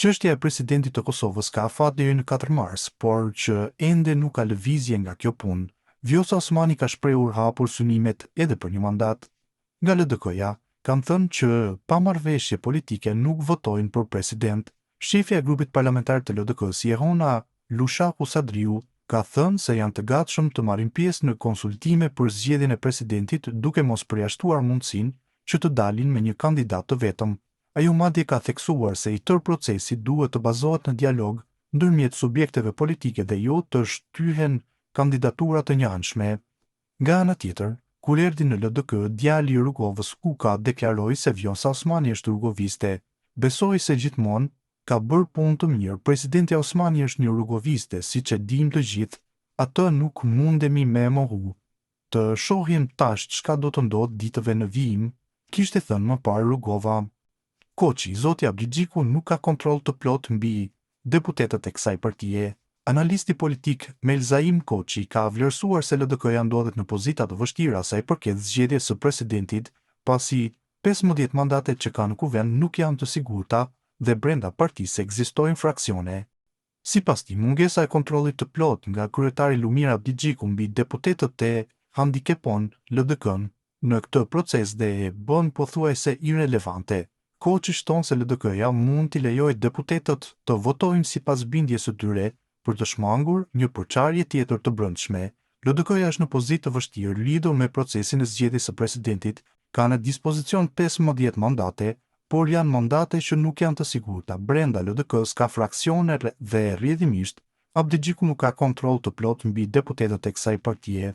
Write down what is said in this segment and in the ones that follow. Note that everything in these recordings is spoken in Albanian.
Çështja e presidentit të Kosovës ka afat deri në katër mars, por që ende nuk ka lëvizje nga kjo punë. Vjosa Osmani ka shprehur hapur synimet edhe për një mandat. Nga LDK-ja kanë thënë që pa marrëveshje politike nuk votojnë për president. Shefja e grupit parlamentar të LDK-së, Jehona Lushaku Sadriu, ka thënë se janë të gatshëm të marrin pjesë në konsultime për zgjedhjen e presidentit duke mos përjashtuar mundësinë që të dalin me një kandidat të vetëm. Ajo madje ka theksuar se i tërë procesi duhet të bazohet në dialog ndërmjet subjekteve politike dhe jo të shtyhen kandidatura të njëanshme. Nga ana tjetër, kur erdhi në LDK, djali i Rugovës Uka deklaroi se Vjosa Osmani është rugoviste. Besoj se gjithmonë ka bërë punë të mirë, presidentja Osmani është një rugoviste, siç e dimë të gjithë, atë nuk mundemi me e mohu. Të shohim tash çka do të ndodhë ditëve në vijim, kishte thënë më parë Rugova. Koçi, Zoti Abdixhiku nuk ka kontroll të plotë mbi deputetët e kësaj partie. Analisti politik Melzaim Koçi ka vlerësuar se LDK-ja ndodhet në pozita të vështira sa i përket zgjedhjes së presidentit, pasi 15 mandatet që ka në Kuvend nuk janë të sigurta dhe brenda partisë ekzistojnë fraksione. Sipas tij, mungesa e kontrollit të plotë nga kryetari Lumir Abdixhiku mbi deputetët e handikepon LDK-në në këtë proces dhe e bën pothuajse irelevante. Koçi shton se LDK-ja mund t'i lejojë deputetët të votojnë sipas bindjes së tyre për të shmangur një përçarje tjetër të brendshme. LDK-ja është në pozitë të vështirë lidhur me procesin e zgjedhjes së presidentit, ka në dispozicion 15 mandate, por janë mandate që nuk janë të sigurta. Brenda LDK-së ka fraksione dhe rrjedhimisht, Abdixhiku nuk ka kontroll të plotë mbi deputetët e kësaj partie.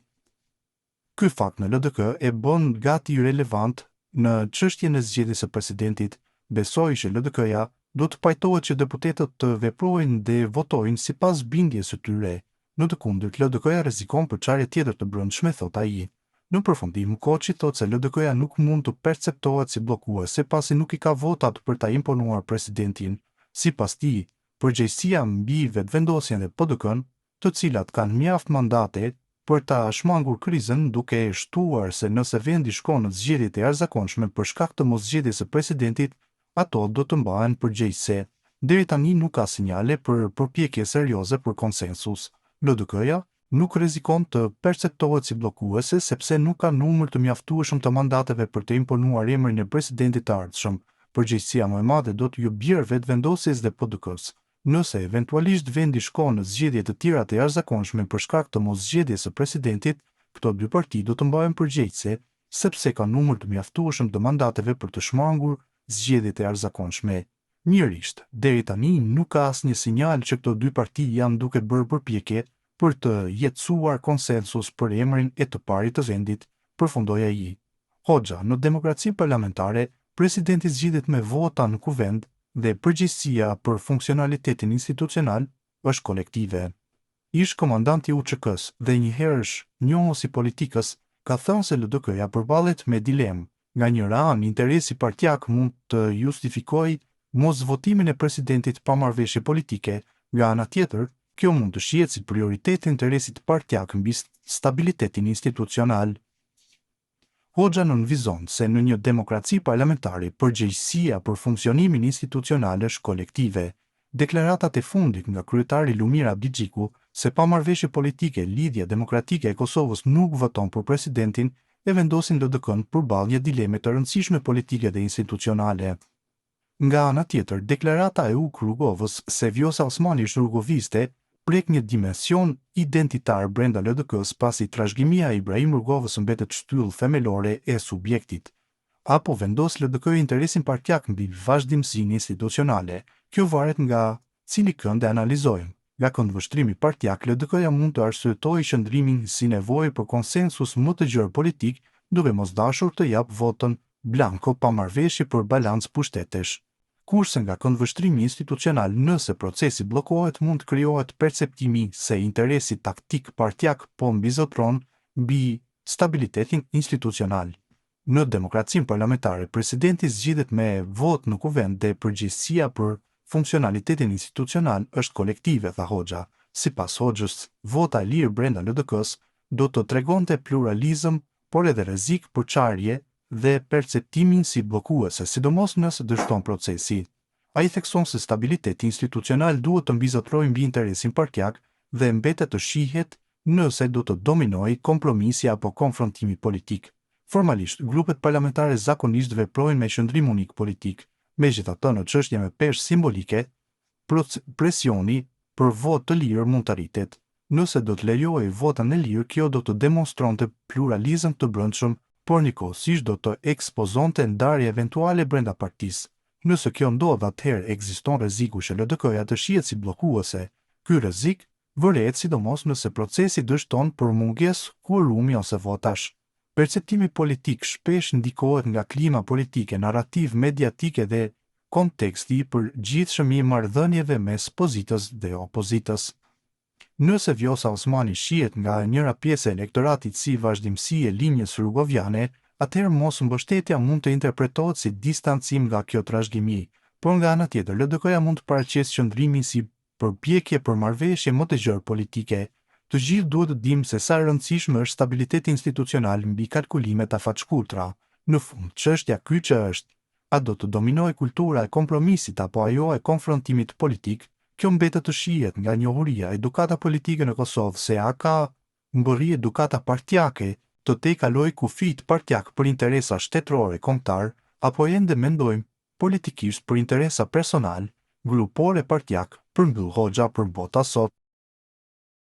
Ky fakt në LDK e bën gati irelevant në çështjen e zgjedhjes së presidentit. Besoj që LDK-ja do të pajtohet që deputetët të veprojnë dhe votojnë sipas bindjes së tyre. Në të kundërt, LDK-ja rrezikon përçarje tjetër të brendshme, thotë ai. Në përfundim, Koçi thotë se LDK-ja nuk mund të perceptohet si bllokuese pasi nuk i ka votat për ta imponuar presidentin. Sipas tij, përgjegjësia mbi Vetëvendosjen dhe PDK-në, të cilat kanë mjaft mandate për ta shmangur krizën, duke shtuar se nëse vendi shkon në zgjedhje të jashtëzakonshme për shkak të moszgjedhjes së presidentit, ato do të mbahen përgjegjëse. Deri tani nuk ka sinjale për përpjekje serioze për konsensus. LDK-ja nuk rrezikon të perceptohet si bllokuese sepse nuk ka numër të mjaftueshëm të mandateve për të imponuar emrin e presidentit të ardhshëm. Përgjegjësia më e madhe do t'ju bjerë Vetëvendosjes dhe PDK-së. Nëse eventualisht vendi shkon në zgjedhje të tjera të jashtëzakonshme për shkak të moszgjedhjes së presidentit, këto dy parti do të mbahen përgjegjëse sepse kanë numër të mjaftueshëm të mandateve për të shmangur zgjedhjet e jashtëzakonshme. Mjerisht, deri tani nuk ka asnjë sinjal që këto dy parti janë duke bërë përpjekje për të jetësuar konsensus për emrin e të parit të vendit, përfundoi ai. Hoxha, në demokraci parlamentare, presidenti zgjidhet me vota në Kuvend dhe përgjegjësia për funksionalitetin institucional është kolektive. Ish-komandanti i UÇK-së dhe njëherësh njohës i politikës ka thënë se LDK-ja përballet me dilemë, nga njëra anë interesi partiak mund të justifikojë mosvotimin e presidentit pa marrëveshje politike, nga ana tjetër, kjo mund të shihet si prioritet i interesit partiak mbi stabilitetin institucional. Hoxha nënvizon se në një demokraci parlamentare përgjegjësia për funksionimin institucional është kolektive. Deklaratat e fundit nga kryetari Lumir Abdixhiku se pa marrëveshje politike Lidhja Demokratike e Kosovës nuk voton për presidentin e vendosin LDK-në përballë një dileme të rëndësishme politike dhe institucionale. Nga ana tjetër, deklarata e Ukë Rugovës se Vjosa Osmani është rugoviste prek një dimension identitar brenda LDK-së pasi trashëgimia e Ibrahim Rugovës mbetet shtyllë themelore e subjektit. A po vendos LDK interesin partiak mbi vazhdimësinë institucionale, kjo varet nga cili kënd e analizojmë. Nga këndvështrimi partiak, LDK-ja mund të arsyetojë qëndrimin si nevojë për konsensus më të gjerë politik duke mos dashur të japë votën blanko pa marrëveshje për balancë pushtetesh. Kurse nga këndvështrimi institucional nëse procesi bllokohet mund të krijohet perceptimi se interesi taktik partiak po mbizotëron mbi stabilitetin institucional. Në demokracinë parlamentare presidenti zgjidhet me votë në Kuvend dhe përgjegjësia për funksionalitetin institucional është kolektive, tha Hoxha. Sipas Hoxhës, vota e lirë brenda LDK-së do të tregonte pluralizëm por edhe rrezik përçarje dhe perceptimin si bllokuese, sidomos nëse dështon procesi. Ai thekson se stabiliteti institucional duhet të mbizotërojë mbi interesin partiak dhe mbetet të shihet nëse do të dominojë kompromisi apo konfrontimi politik. Formalisht, grupet parlamentare zakonisht veprojnë me qëndrim unik politik. Megjithatë, në çështje me peshë simbolike, presioni për votë të lirë mund të rritet. Nëse do të lejohej vota e lirë, kjo do të demonstronte pluralizëm të brendshëm, por njëkohësisht do të ekspozonte ndarje eventuale brenda partisë. Nëse kjo ndodh, atëherë ekziston rreziku që LDK-ja të shihet si bllokuese. Ky rrezik vërehet sidomos nëse procesi dështon për mungesë kuorumi ose votash. Perceptimi politik shpesh ndikohet nga klima politike, narrativë mediatike dhe konteksti i përgjithshëm i marrëdhënieve mes pozitës dhe opozitës. Nëse Vjosa Osmani shihet nga njëra pjesë e elektoratit si vazhdimësi e linjës rugoviane, atëherë mosmbështetja mund të interpretohet si distancim nga kjo trashëgimi. Por nga ana tjetër, LDK-ja mund të paraqesë qëndrimin si përpjekje për marrëveshje më të gjerë politike. Të gjithë duhet të dimë se sa e rëndësishme është stabiliteti institucional mbi kalkulimet afatshkurtra. Në fund, çështja kyçe është, a do të dominojë kultura e kompromisit apo ajo e konfrontimit politik? Kjo mbetet të shihet nga njohuria, edukata politike në Kosovë se a ka mbërri edukata partiake të tejkalojë kufijtë partiak për interesa shtetërore kombëtar, apo ende mendojmë politikisht për interesa personal, grupor e partiak, përmbyll Hoxha për Bota sot.